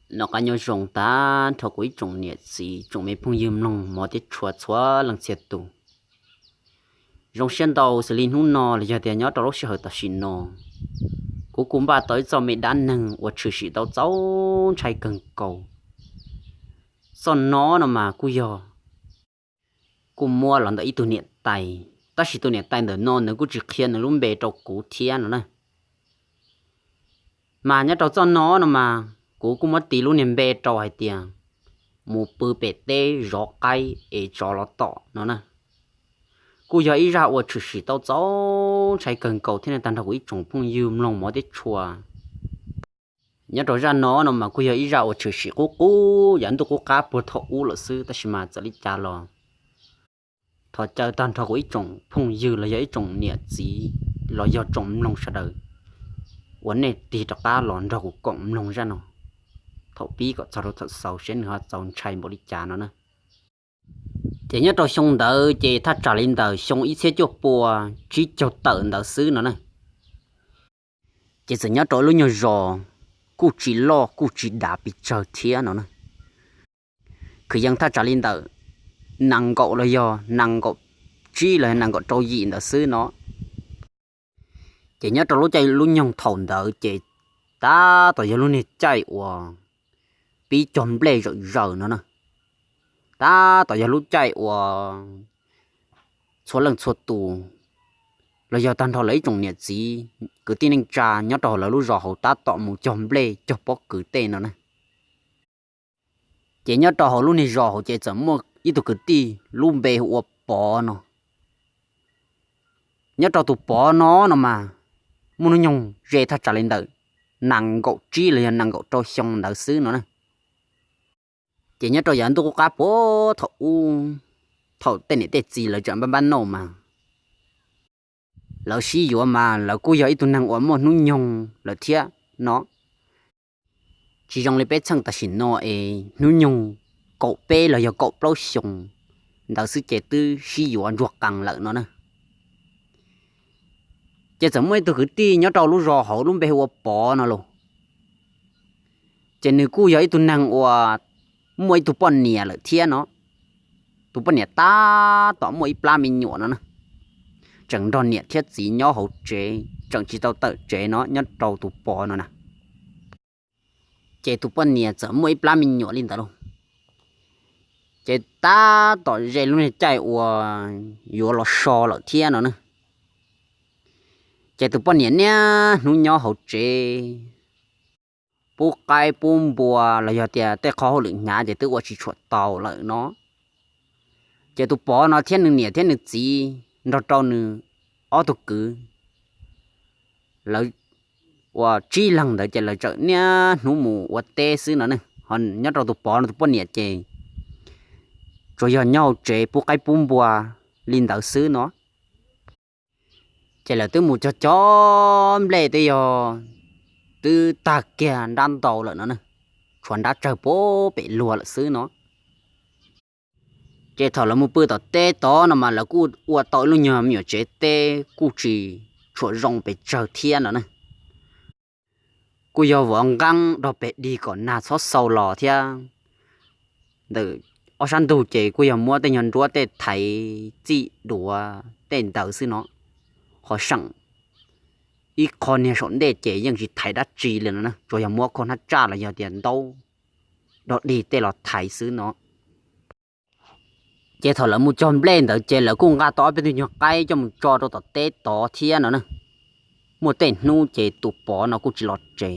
Noj qab nyob zoo tag nrho kuv ib tsoom niam txiv tsoom me phooj ywg mloog mov thiab tshua txhua leej txhia tus. Zoo siab ntau xws li hnub no los yog tias nyob rau lub sij hawm tam sim no, kuv kuj npaj tau ib txoj me dab neeg uas tshwm sim tau txaus ntshai kawg nkaus. Txoj no no mas kuj yog kuj muab los ntawm ib tug niam tais, tab sis tus niam tais ntawm no nws kuj tsis qhia nws lub npe rau kuv thiab no na. Mas nyob rau txoj no no mas kuv kuj muab tis lub niag npe rau hais tias mus pw pem teb zov qaib es tsov los tom no na. Kuj yog ib zaj uas tshwm sim tau txaus ntshai kawg nkaus thiab nej tag nrho kuv ib tsoom phooj ywg mloog mov thiab tshua. Nyob rau zaj no no mas kuj yog ib zaj uas tshwm sim qub qub yav ntuj qub qab puag thaum ub lawm xwb, tab sis mas txawm li cas los thov caw tag nrho kuv ib tsoom phooj ywg los yog ib tsoom niam txiv los yog tsoom mloog sawv daws uas nej tig rov qab los nrog kuv koom mloog zaj no thaum pib kom txog rau thaum xaus seb nws ho txaus ntshai npaum li cas no na. Ces nyob rau xyoo ntawd ces thaj tsam li ntawm xyoo ib txhiab cuaj pua tsib caug tawm ntawd xwb no na. Ces txawm nyob rau lub nyuag zos kuj tsis loj kuj tsis dav pes tsawg thiab no na. Kwv yees thaj tsam li ntawm nees nkaum los yog nees nkaum tsib los yog nees nkaum rau yim ntawd xwb no. Ces nyob rau lub caij lub nyoog thaum ntawd ces tab tom yog lub niag caij uas pib cog nplej zawm zaws no na. Tab tom yog lub caij uas txhua leej txhua tus los yog tag nrho lawv ib tsoom niam txiv kwv tij neej tsa nyob rau hauv lawv lub zos hauv tab tom mus cog nplej cog pob kws tej no na. Ces nyob rau hauv lub niag zos hauv ces txawm muaj ib tug kwv tij lub npe hu ua Pov no. Nyob rau tus Pov no no mas muaj hnub nyoog ze thaj tsam li ntawm nees nkaum tsib los yog nees nkaum rau xyoo ntawd xwb no na. Ces nyob rau yav ntuj qub qab puag thaum ub, thaum tej niam tej txiv lawv tseem npab npab nauj mas lawv sib yuav mas lawv kuj yog ib tug neeg uas muaj hnub nyoog lawm thiab no. Tsis zoo li peb txheej tam sim no es hnub nyoog kaum peb los yog kaum plaub xyoo ntawd xwb ces twb sib yuav ntsuag qees lawm no na. Ces txawm muaj ib tug kwv tij nyob rau lub zos hauv lub npe hu ua Pov no los, ces nws kuj yog ib tug neeg uas muaj ib tug poj niam lawm thiab no. Tus poj niam tab tom muaj ib plab me nyuam no na, tseem nrog niam thiab txiv nyob hauv tsev, tseem tsis tau tawm tsev no nyob rau tus Pov no na. Ces tus poj niam txawm muaj ib plab me nyuam li ntawd lauj, ces tab tom ze lub niag caij uas yuav los so lawm thiab no na. Ces tus poj niam niaj hnub nyob hauv tsev, pub qaib pub npua los yog tias tej qhov hauj lwm hnyav ces twb ua tsis tshua tau lawm no. Ces tus Pov no thiab nws niam thiab nws txiv nrog rau nws ob tug kwv, lawv ua tsib leeg ntawd ces lawv txawm niaj hnub mus ua teb xwb no ne. Ho nyob rau tus Pov no tus poj niam ces tsuas yog nyob hauv tsev pub qaib pub npua li ntawd xwb no. Ces lawv twb mus cog cog nplej twb yog twb tag kiag nrab ntau lawm no ne, tshuav nrab tsawg puag pem luag lawm xwb no. Ces thaum lawv mus pw tom teb tod no mas lawv kuj ua tau ib lub nyuag me nyuam tsev teb kuj tsis tshua zoo pes tsawg thiab no ne. Kuj yog vov nqeeb rau pem dig kom nag txhob xau los thiab. Ntawm ob sab ntug ces kuj yog muab tej nyuag nruab tej thaiv txij duav tej ntawd xwb no. Qhov seem ib qho niag saum ntej ces yeej tsis thaiv dab tsi li no na, tsuas yog muab khau hnab tsaj los yog tias ntaub dog dig tej los thaiv xwb no. Ces thaum lawv mus cog nplej ntawd ces lawv kuj nqa tau ob peb tug nyuag qaib coj mus tso rau tom teb tod thiab no na. Muaj tej hnub ces tus Pov no kuj tsis los tsev.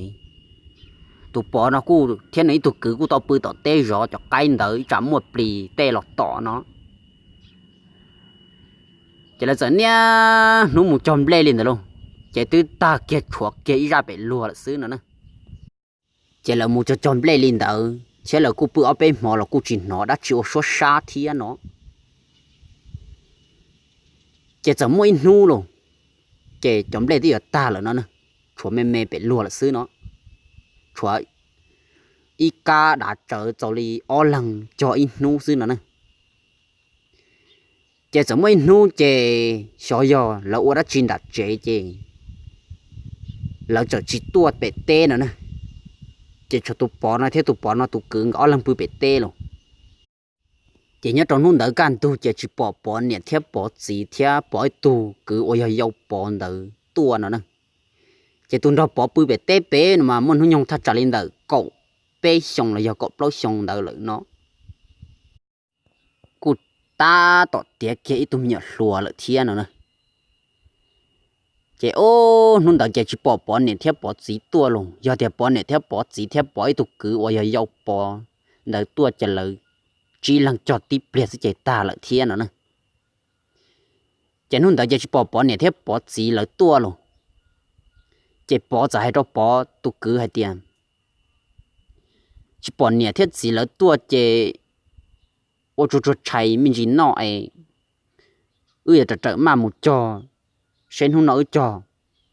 Tus Pov no kuj thiab nws ib tug kwv kuj tau pw tom teb zov cov qaib ntawd ib tsam muaj plis tej los tom no. Ces lawv txawm niaj hnub mus cog nplej li ntawd lauj, ces twb tag kiag tshuav kiag ib zaj pem luag lawm xwb no na. Ces lawv mus cog cog nplej li ntawd thiab lawv kuj pw ob peb hmo los kuj tsis hnov dab tsi ua suab sab thiab no. Ces txawm muaj ib hnub lauj, ces cov nplej twb yuav tag lawm no na, tshuav me me pem luag lawm xwb no, tshuav ib kab dav tsawv txaus li ob leeg cog ib hnub xwb no na. Ces txawm muaj ib hnub ces xyov yog lawv ua dab tsi nram tsev ces lawv txawm tsis tuaj pem teb no na. Ces tshuav tus Pov no thiab tus Pov no tus kwv nkawd ob leeg pw pem teb lawm. Ces nyob rau hnub ntawd kaj ntug ces tsis pom Pov niam thiab Pov txiv thiab Pov ib tug kwv uas yog yau Pov ntawd tuaj no na. Ces tus nrog Pov pw pem teb pem no mas muaj hnub nyoog thaj tsam li ntawm kaum peb xyoo los yog kaum plaub xyoo ntawd lawm no. Kuj tab tom tiav kiag ib tug me nyuam hluas lawm thiab no na. Ces ub hnub ntawd ces tsis pom Pov niam thiab Pov txiv tuaj los, yog tias Pov niam thiab Pov txiv thiab Pov ib tug kwv uas yog yau Pov ntawd tuaj ces lawv tsib leeg cog tib pliag xwb ces tag lawm thiab no na. Ces hnub ntawd ces tsis pom Pov niam thiab Pov txiv lawv tuaj los, ces Pov txawm hais rau Pov tus kwv hais tias, tsis pom niam thiab txiv lawv tuaj ces ua tsuag tsuag tshais me ntsis noj es wb yuav rawm rawm maj mus cog, seb hnub no wb cog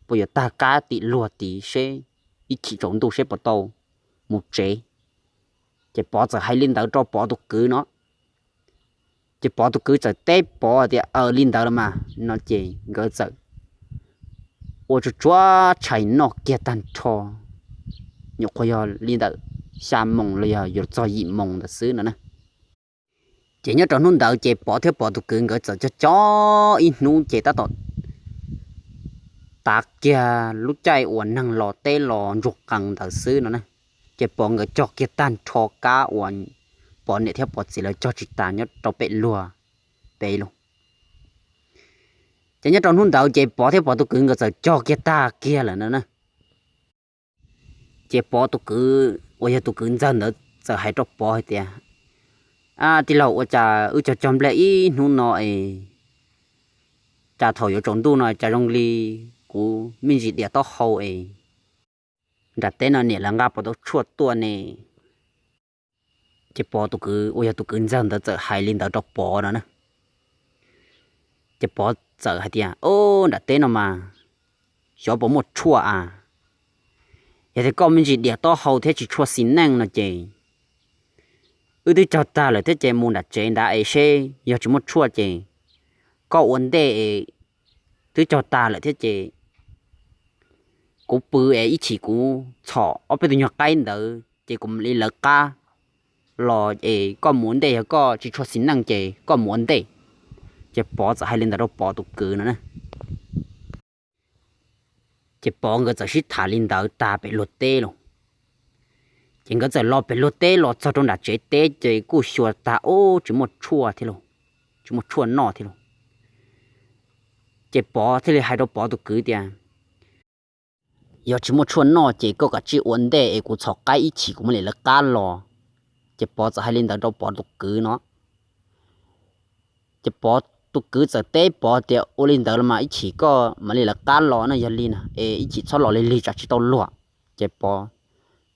puas yuav tag kab tim luag tid seb ib chim tsaus ntuj seb puas tau mus tsev. Ces Pov txawm hais li ntawd rau Pov tus kwv no. Ces Pov tus kwv txawm teb Pov tias, aws, li ntawd los mas no ces nkawd txawm ua tsuag tsuag tshais noj kiag tag nrho, nyuam qhuav yog li ntawm xya moos los yog yuav txog yim moos ntawd xwb no na. Ces nyob rau hnub ntawd ces Pov thiab Pov tus kwv nkawd txawm cog cog ib hnub ces tab tom tav kiag lub caij uas neeg los teb los ntsuag qees ntawd xwb no na. Ces Pov nkawd cog kiag tag nrho kab uas Pov niam thiab Pov txiv lawv cog tsis tas nyob rau pem luag pem los. Ces nyob rau hnub ntawd ces Pov thiab Pov tus kwv nkawd txawm cog kiag tag kiag lawm no na. Ces Pov tus kwv uas yog tus kwv ntxawg ntawd txawm hais rau Pov hais tias, tij laug, ua cas wb cog cog nplej ib hnub no es cas thaum yuav tsaus ntuj no cas zoo li kuv me ntsis dias taub hau es nram teb no niam lawv nqa puas tau tshuaj tuaj ne? Ces Pov tus kwv uas yog tus kwv ntxawg ntawd txawm hais li ntawd rau Pov no na. Ces Pov txawm hais tias, o, nram teb no mas xyov puas muaj tshuaj a. Yog tias koj me ntsis dias taub hau thiab tsis tshuaj xis neej no ces wb twb cog tag lawm thiab ces mus nram tsev ntawd es seb yog tsis muaj tshuaj ces koj ua ntej es twb cog tag lawm thiab ces kuv pw es ib chim kuv txhom ob peb tug nyuag qaib ntawd ces kuv mam li lawv qab los es koj mus ua ntej, yog koj tsis tshuaj xis neej ces koj mus ua ntej. Ces Pov txawm hais li ntawd rau Pov tus kwv no na. Ces Pov nkawd txawm sib tham li ntawd tag pem luag teb los. Ces nkawd txawm los pem luag teb los txog rau nram tsev teb ces kuj xyuas tag ub tsis muaj tshuaj thiab los, tsis muaj tshuaj noj thiab los. Ces Pov thiaj li hais rau Pov tus kwv tias, yog tsis muaj tshuaj noj ces koj kav tsij ua ntej es kuv txhom qaib ib chim kuv mam li lawv qab los. Ces Pov txawm hais li ntawd rau Pov tus kwv no. Ces Pov tus kwv txawm teb Pov tias, ua li ntawd los mas ib chim koj mam li lawv qab los na, yog li na es ib chim txhob los lig lig tsam tsis tau luag. Ces Pov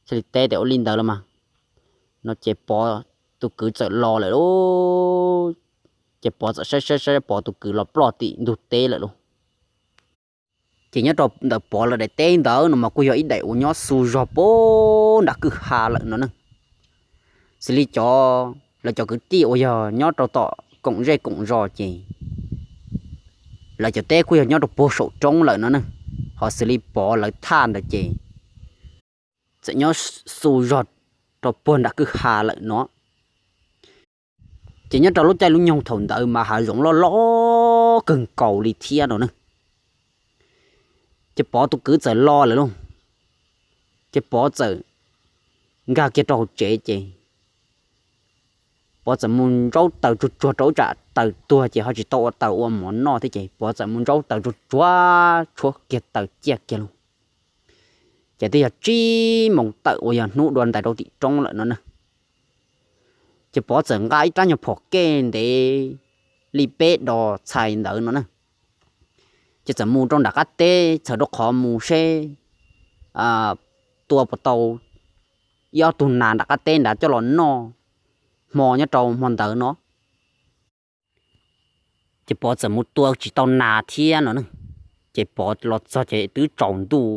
thiaj li teb tias, ua li ntawd los mas no ces Pov tus kwv txawm los lawm lauj. Ces Pov txawm saib saib saib Pov tus kwv los ploj tim ntug teb lawm lauj. Ces nyob rau ntawm Pov lawv daim teb ntawd no mas kuj yog ib daim uas nyob xu zog puag nram kwj ha lawm no ne. Xws li cov, lawv cov kwv tij uas yog nyob rau tom koom zej koom zos ces lawv cov teb kuj yog nyob rau puag saum roob lawm no ne. Ho xws li Pov lawv thaj ntawd ces txawm nyob xu zog rau puag nram kwj ha lawm no. Ces nyob rau lub caij lub nyoog thaum ntawd mas hav zoov loj loj kawg nkaus li thiab no ne. Ces Pov tus kwv txawm los lawm lauj. Ces Pov txawm nkag kiag rau hauv tsev ces Pov txawm mus ntsaub taws tsuag tsuag rau ub tsam taws tuag ces ho tsis tau ua taws ua mov noj thiab ces Pov txawm mus ntsaub taws tsuag tsuag tshuab kiag taws ciaj kiag lauj. Ces twb yog tsib moos tawm uas yog hnub dua ntais rau tim roob lawm no na. Ces Pov txawm nqa ib rab nyuag phom kej ntev li peb dos txhais ntawd no na. Ces txawm mus rau nram qab teb txhawm rau qhov mus seb tua puas tau ib ob tug nas nram qab teb nrad coj los noj hmo nyob rau hmo ntawd no. Ces Pov txawm mus tua tsis tau nas thiab no ne. Ces Pov los txog ces twb tsaus ntuj,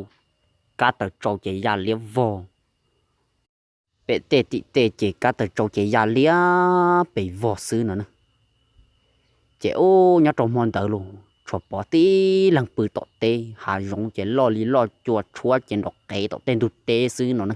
kab taws tsau ces ya liab vog. Pem tej tim tej ces kab taws tsau ces ya liab pes vog xwb no ne. Ces ub nyob rau hmo ntawd los tshuav Pov tib leeg pw tom teb, hav zoov ces loj li loj cua tshuab ces nrov qev tom tej ntug teb xwb no ne.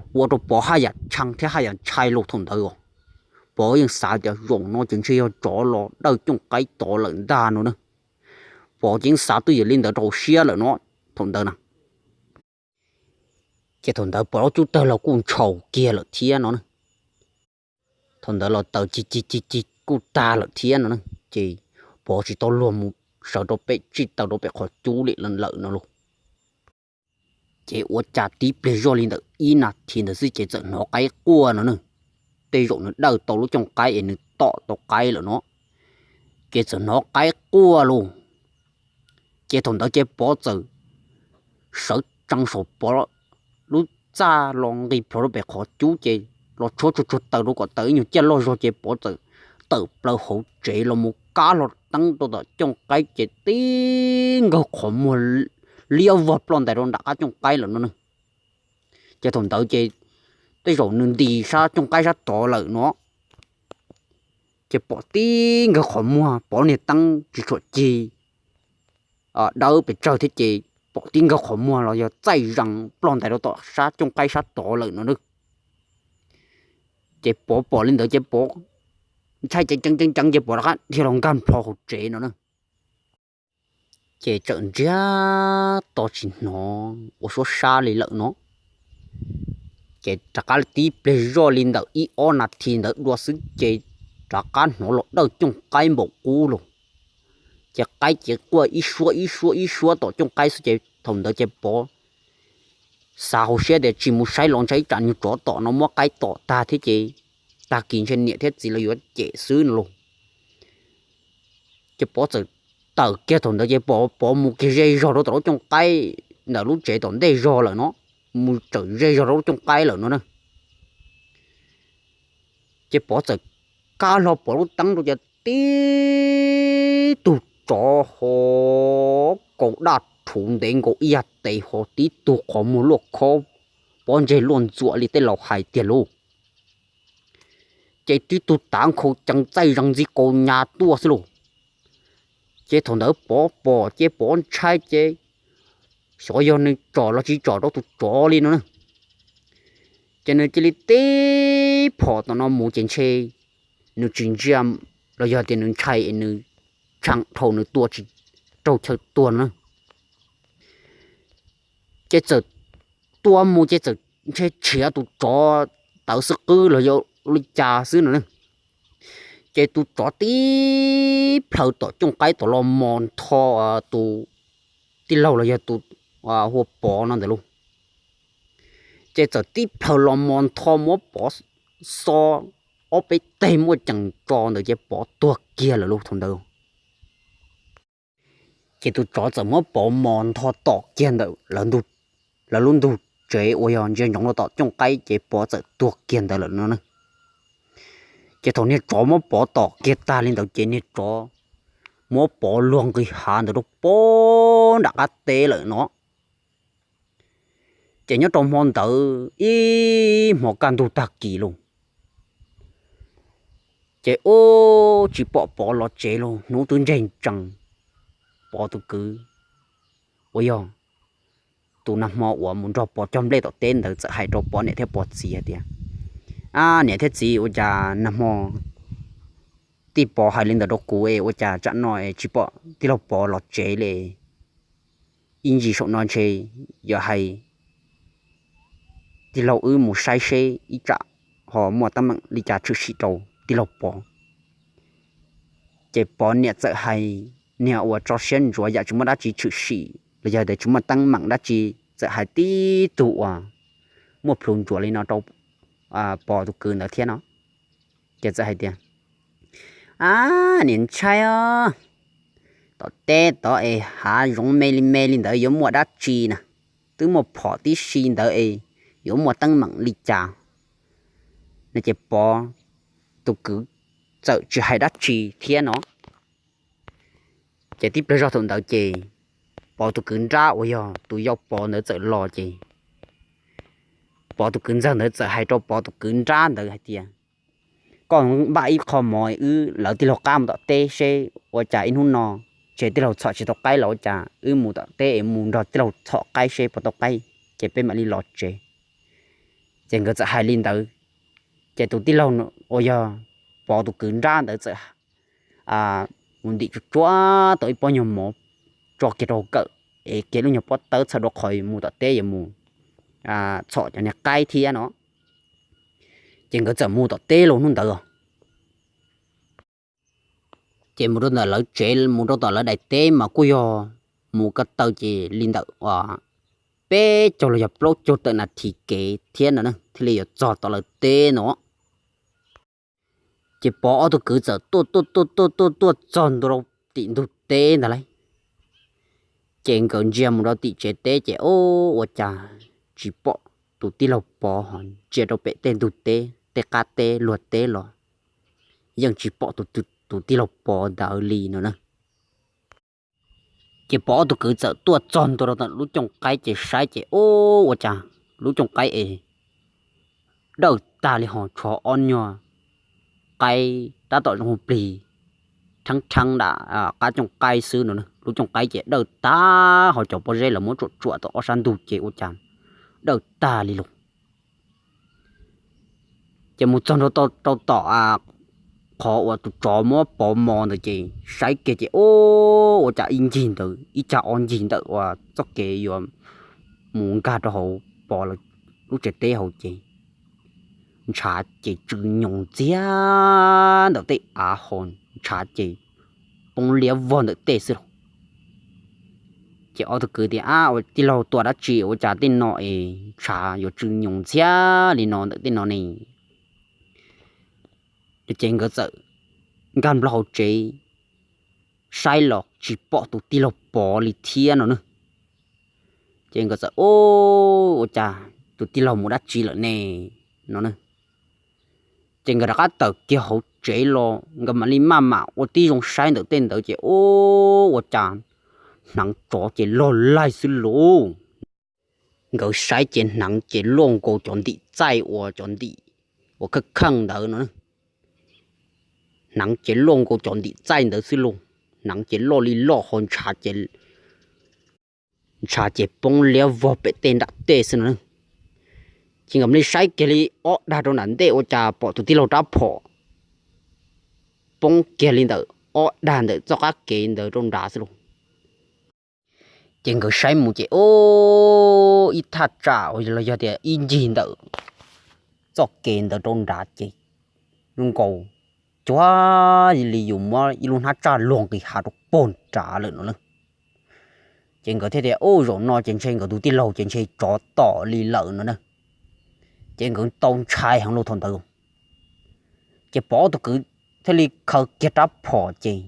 ua rau Pov haj yam tshee thiab haj yam ntshai los thaum ntawd os. Pov yeej xav tias zaum no ces ntshe yog tsov los dawj cooj qaib tod lawm ntag no na. Pov ces yeej xav twj ywm li ntawd rau siab lawm no thaum ntawd na. Ces thaum ntawd Pov lub cub tawg los kuj ntshaus kiag lawm thiab no na. Thaum ntawd los taws ci ci ci ci kuj tag lawm thiab no na. Ces Pov tsis tau luag mus sawv rau pem, tsis tau rau pem qhov cub li lawm no los. Ces ua cas tib pliag zoj li ntawm ib nas this ntawd xwb ces txawm hnov qaib quaj no na. Tej zaum nws dawj tau lub cooj qaib es nws tom tau qaib lawm no. Ces txawm hnov qaib quaj los. Ces thaum ntawd ces Pov txawm sawv tsees saum Pov lub txaj los nqis plho rau pem qhov cub ces los tshuab tsuag tsuag taws rau kom taws ib nyuag ciaj loj zog ces Pov txawm tawm plaws hauv tsev los mus kab hlo teeb rau tom cooj qaib ces tib nkawg qhov muag liab vog ploj ntais rau nram qab cooj qaib lawm no na. Ces thaum ntawd ces tej zaum nws nti sab cooj qaib sab tod lawm no, ces pom tib nkawg qhov muag, Pov niag teeb tsis tshua cig. dawb pes tsawg thiab ces pom tib nkaug qhov muag los yog txaij zaj ploj ntais rau tom sab cooj qaib sab tod lawm no na. Ces Pov pom li ntawd ces Pov ntshai ceev ceev ceev ces Pov rov qab dhia los nkag nplho hauv tsev no na. Ces txawm ntsiag to tsis hnov ua suab sab li lawm no. Ces rov qab tib pliag zoj li ntawm ib ob nas this ntawd dua xwb ces rov qab hnov los dawj cooj qaib npaum qub los. Ces qaib ces quaj ib suab ib suab ib suab tom cooj qaib xwb ces thaum ntawd ces Pov xav hauv siab tias tsis mus saib los ntshai tsam nws tsov tom no muab qaib tom tag thiab ces tag kis ntshe niam thiab txiv los yuav cem xwb no los. Ces Pov txawm tawm kiag thaum ntawd ces Pov mus kiag ze zog rau tom lub cooj qaib ntawm lub tsev tom ntej zog lawm no, mus txawm ze zog rau lub cooj qaib lawm no na. Ces Pov txawm kab hlo Pov lub teeb rau ces tib tug tsov ho kaus daj rhuv ntev nkaus ib yam tes ho tib tug qhov muag luaj khob pob ntseg luaj ntxuam li tej laus hais tiag lauj. Ces tib tug tav nkhaus cees txaij zaj ntxi kaus nyas tuaj xwb lauj. Ces thaum ntawd Pov pom ces Pov ntshai ces xyov yog nws tsom los tsis tsom rau tus tsov li no na. Ces nws cia li tib phom tom no mus ces ntshe nws tsis ntsia los yog tias nws ntshai es nws tshee dhau nws tua tsis raug chaw tuag no na. Ces txawm tua mus ces txawm ntshe tshiav tus tsov tawv xwb qwb los yog li cas xwb no na. Ces tus tsov tib plhaw tom cooj qaib tom los mos ntho tus tij laug los yog tus hu ua Pov no ntawd lauj. Ces txawm tib plhaw los mos ntho muab Pov xo ob peb teg muaj ceem tso ntawd ces Pov tuag kiag lawm lauj thaum ntawd. Ces tus tsov txawm muab Pov mos ntho tom kiag ntawm lawv lub ntug tsev uas yog ntsia ntsoov rau tom cooj qaib ces Pov txawm tuag kiag ntawd lawm no na. Ces thaum niag tsov muab Pov tom kiag tag li ntawd ces niag tsov muab Pov luag nqis hav ntawd rau pem nram qab teb lawm no. Ces nyob rau hmo ntawd ib hmo kaj ntug tag kis lauj, ces ub tsis pom Pov los tsev lauj, hnub twb ntseg ntsees. Pov tus kwv uas yog tus nag hmo uas mus nrog Pov cog nplej tom teb ntawd txawm hais rau Pov niam thiab Pov txiv hais tias, Ab niam thiab txiv, ua cas nag hmo tij Pov hais li ntawd rau kuv es ua cas tsam no es tsis pom tij laug Pov los tsev li? Ib ntsis saum no ntshe yog hais tij laug wb mus saib seb ib tsam ho muaj teeb meem li cas tshwm sim rau tij laug Pov. Ces Pov niam txawm hais, niag uas tso siab ntsuav yam tsis muaj dab tsi tshwm sim los yog tias tsis muaj teeb meem dab tsi, txawm hais tib tug uas muaj plhus ntsuav li no rau Pov tus kwv ntawd thiab no. Ces txawm hais tias, Ab niam ntshai os, tom teb tod es hav zoov me li me li ntawd yuav muaj dab tsi na? Twb muaj phom tib si ntawd es yuav muaj teeb meem li cas? No ces Pov tus kwv txawm tsis hais dab tsi thiab no. Ces tib pliag zog thaum ntawd ces Pov tus kwv nrab uas yog tus yau Pov ntawd txawm los ces Pov tus kwv ntxawg ntawd txawm hais rau Pov tus kwv nrab ntawd hais tias, Koj npaj ib qho mov wb lawv tij laug qab mus tom teb seb ua cas ib hnub no ntshe tij laug txhom tsis tau qaib los ua cas, wb mus tom teb es mus nrog tij laug txhom qaib seb puas tau qaib, ces peb mam li los tsev. Ces nkawd txawm hais li ntawd, ces tus tij laug uas yog Pov tus kwv nrab ntawd txawm mus ntim tsuag tsuag tau ib pob nyuag mov tso kiag rau kawm, es kiag lub nyuag pob tawb txhawm rau qhov mus tom teb yuav mus txhom cov niag qaib thiab no. Ces nkawd txawm mus tom teb los hnub ntawd. Ces mus rau ntawm lawv tsev, mus rau tom lawv daim teb mas kuj yog mus ko taw ces li ntawm peb caug los yog plaub caug tawm nas this kev thiab no thiaj li yuav txog tom lawv teb no. Ces Pov ob tug kwv txawm tuaj tuaj tuaj tuaj tuaj tuaj txog ntua rau tim ntug teb ntag lauj. Ces nkawd ntsia mus rau tim tsev teb ces ub ua cas tsis pom tus tij laug Pov ho ntsia rau pem tej ntug teb tej qab teb luag teb los yeej tsis pom tus tij laug Pov ntawd li no na. Ces Pov ob tug kwv txawm tuaj txog ntua rau tom lub cooj qaib ces saib ces ub ua cas lub cooj qaib es dawj tag li ho tshuav ob nyuag qaib tab tom zoo plig rheeb rheeb nram qab cooj qaib xwb no na. lub cooj qaib ces dawj tag, ho cov pob zeb lawv muab tsuam tsuam tau ob sab ntug ces ua cas dawj tag li lawm. Ces mus txog nrau rau tom qhov uas tus tsov muab Pov mos ntawd ces saib kiag ces ub, ua cas ib ncig ntawd ib cag ob ncig ntawm uas txoj kev yuav mus nkag rau hauv Pov lub tsev teb hauv ces ntshav ces tsw nyoos ntxiag ntawm tej av ho ntshav ces poob liab vog ntawm tej xwb lauj. Ces ob tug kwv tias, Ab, ua tij laug tua dab tsi ua cas tej no es ntshav yuav tsw nyoos ntxiag li no ntawm tej no ne? Ces nkawd txawm nkag nplo hauv tsev saib los tsis pom tus tij laug Pov li thiab no na. Ces nkawd txawm, Ub, ua cas tus tij laug mus dab tsi lawm ne? No na. Ces nkawd rov qab tawm kiag hauv tsev los nkawd mam li maj mam ua tib zoo saib ntawm tej ntawd ces ub, ua cas hneev tsov ces log laig xwb lauj. Nkawd saib ces hneev ces luaj nkaus cov ntim txaij uas cov ntim uas kheej kheej ntawd no. Hneev ces luaj nkaus cov ntim txaij ntawd xwb lauj. Hneev ces loj li loj ho ntshav ces poob liab vog pem tej nram tej xwb no. Ces nkawd mam li saib kiag li ob dag rau nram ntej ua cas pom tus tij laug rab phom poob kiag li ntawm ob dag ntawm txoj qab kev ntawd rau nrad xwb lauj. Ces nkawd saib mus ces ub, ib thaj tsam los yog tias ib ncig ntawm txoj kev ntawd rau nrad ces zoo nkaus cuag li yus muab ib lub hnab tsaj luag nqis hav rau pog nrad lawm no na. Ces nkawd thiaj tias, Ub, zaum no ces ntshe nkawd tus tij laug ces ntshe tsov tom li lawm no na. Ces nkawd tau ntshai heev lauj thaum ntawd. Ces Pov tus kwv thiaj li khaws kiag rab phom ces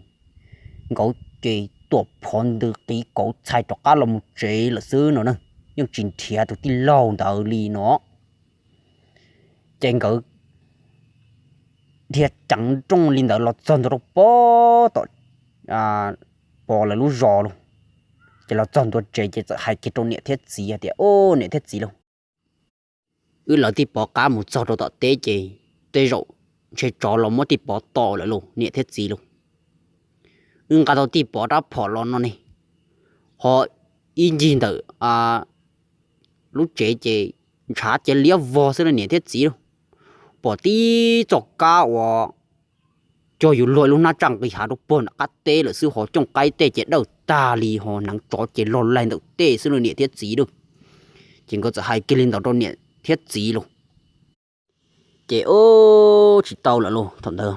nkawd ces tuam phov ntws qiv kauv txhais rov qab los mus tsev lawm xwb no na, yeej tsis nrhiav tus tij laug ntawd li no. Ces nkawd dhia ceev nrooj li ntawd los txog ntua rau pem tom Pov lawv lub zos lauj. Ces los txog ntua tsev ces txawm hais kiag rau niam thiab txiv hais tias, Ub, niam thiab txiv lauj, wb lawv tij Pov qab mus txog rau tom teb ces tej zaum ntshe tsov los muab tij Pov tom lawm lauj niam thiab txiv lauj. Wb nqa tau tij Pov rab phom los no ne, ho ib ncig ntawm lub tsev ces ntshav ces liab vog xwb lauj niam thiab txiv lauj. Pom tib txoj kab uas cuag yus luag ib lub hnab tsaj nqis hav rau pog nram qab teb lawm xwb ho cooj qaib tej ces dawj tag li ho hneev tsov ces log laig ntawm tej xwb lauj niam thiab txiv lauj. Ces nkawd txawm hais kiag li ntawd rau niam thiab txiv lauj. Ces ub, tsis tau lawm lauj thaum ntawd.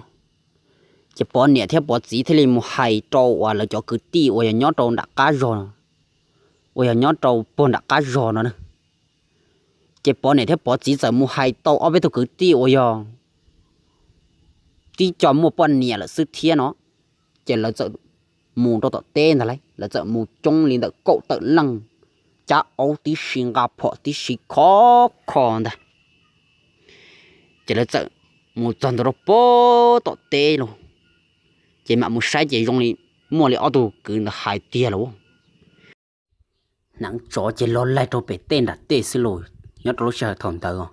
Ces Pov niam thiab Pov txiv thiaj li mus hais rau uas lawv cov kwv tij uas yog nyob rau nram qab zos, uas yog nyob rau puag nram qab zos no na. Ces Pov niam thiab Pov txiv txawm mus hais tau ob peb tug kwv tij uas yog tib co muaj poj niam lawm xwb thiab no. Ces lawv txawm mus rau tom teb ntag lauj, lawv txawm mus coob li ntawm kaum tawm leej, cab aub tib si nqa phom tib si khov kho ntag. Ces lawv txawm mus txog ntua rau pem tom teb lauj. Ces mam mus saib ces zoo li muaj li ob tug kwv ntawd hais tiag lauj. Hneev tsov ces log laig rau pem tej nram tej xwb lauj, nyob rau lub sij hawm thaum ntawd.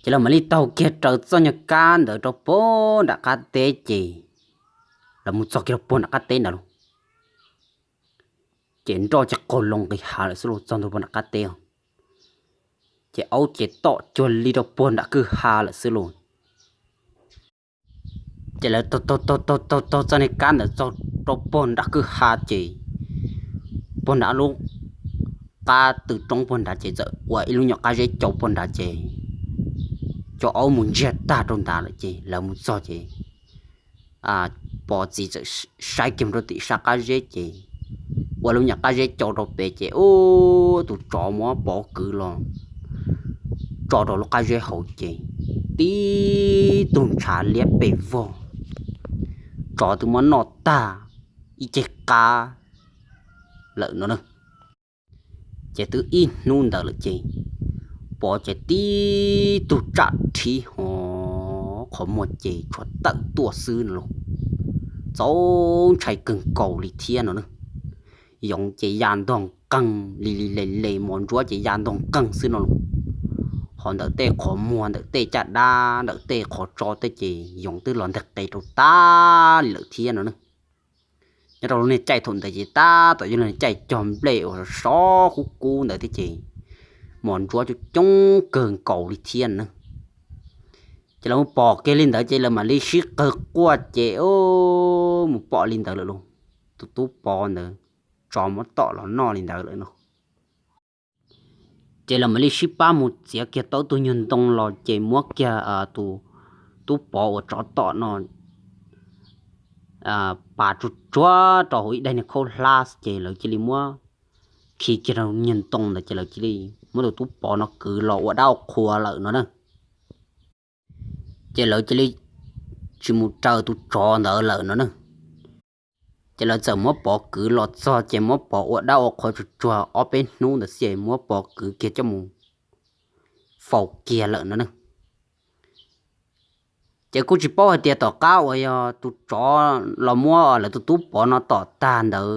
Ces lawv mam li taug kiag raws txoj nyuag kab ntawd rau pem nram qab teb ces lawv mus txog kiag rau puag nram qab teb ntawd lauj. Ces nroj ces qaug loo nqis hav lawm xwb lauj, txog ntua puag nram qab teb os. Ces aub ces tom cuag li rau puag nram kwj ha lawm xwb lauj. Ces lawv taug taug taug taug txoj niag kab ntawd txog rau puag nram kwj ha ces puag nram lub qab tw roob puag nrad ces txawm ua ib lub nyuam qab zeb cau puag nrad ces cov aub mus ntsiag tag rau nrad lawm ces lawv mus txog ces Pov txiv txawm saib kiag rau tim sab qab zeb ces ua lub nyuam qab zeb cau rau pem ces ub, tus tsov muab Pov kwv los tso rau lub qab zeb hauv ces tib tug ntshav liab pes vog, tsov twb muab noj tag ib ceg qab lawm no na. Ces twb ib hnub ntawd lawm ces Pov ces tib tug tsam rhib ho qhov muag ces tshuav tawm tuaj xwb no lauj. Txaus ntshai kawg nkaus li thiab no na. Yoov ces ya ntog nqeeg li li le le, mos ntsuab ces ya ntog nqeeg xwb no lauj. Ho ntawm tej qhov muag ntawm tej caj dab ntawm tej qhov tso tej ces yoov twb los nteg qe rau tag li lawm thiab no na. Nyob rau lub niag caij thaum ntawd ces tab tom yog lub niag caij cog nplej uas sov kub kub ntawd thiab ces mos ntsuav coob coob kawg nkaus li thiab na. Ces lawv mus pom kiag li ntawd ces lawv mam li sib qawg quaj ces mus pom li ntawd lawm lauj. Tus tub Pov ntawd tsov muab tom los noj li ntawd lawm no. Ces lawv mam li sib pab mus txiav kiag tau tus nyuag ntoo los ces muab kiag tus tub Pov uas tsov tom no pas tsuag tsuag rau hauv ib daim niag khaub hlab ces lawv cia li muab khi kiag rau nyuag ntoo ntawd ces lawv cia li muab tus tub Pov no kwv los ua dab ua qhua lawm no na. Ces lawv cia li tsis mus raws tus tsov ntawd lawm no na. Ces lawv txawm muab Pov kwv los txog ces muab Pov ua dab ua qhua tsuag tsuag ob peb hnub ntawd xwb ces muab Pov kwv kiag coj mus faus kiag lawm no na. Ces kuj tsis paub hais tias tom qab uas yog tus tsov los muab lawv tus tub Pov no tom tag ntawd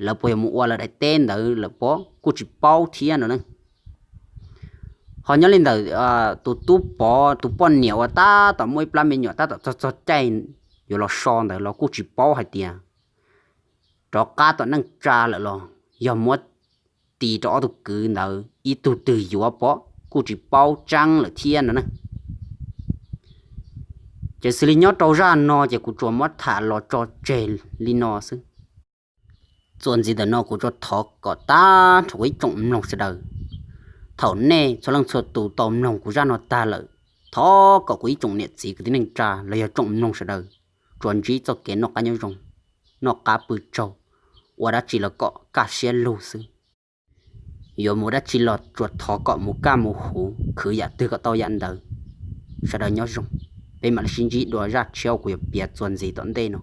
lawv puas yog mus ua lawv daim teb ntawd lawm pob kuj tsis paub thiab no na. Ho nyob li ntawm tus tub Pov tus poj niam uas tab tom muaj ib plab me nyuam tab tom txog txog caij yuav los so ntawd los kuj tsis paub hais tias rov qab tom neej tsa lawm los yog muab tis rau ob tug kwv ntawd ib tug twg yuav pob kuj tsis paub tseeb lawm thiab no na. Ces xws li nyob rau zaj no ces kuv tsuas muab tham los tso tseg li no xwb. Txuas ntxiv ntawm no kuv tsuas thov kom tag nrho kuv ib tsoom mloog sawv daws, thaum nej txhua leej txhua tus tau mloog kuv zaj no tag lawm, thov kom kuv ib tsoom niam txiv kwv tij neej tsa los yog tsoom mloog sawv daws tsuas ntsib txoj kev noj qab nyob zoo, noj qab pw tsaug, ua dab tsi los kom kaj siab lug xwb. Yuav mus dab tsi los tsuas thov kom mus kaj mus huv, khwv yam twg kom tau yam ntawd. Sawv daws nyob zoo, peb mam li sib ntsib dua zaj tshiab kuv yuav piav txuas ntxiv tom ntej no.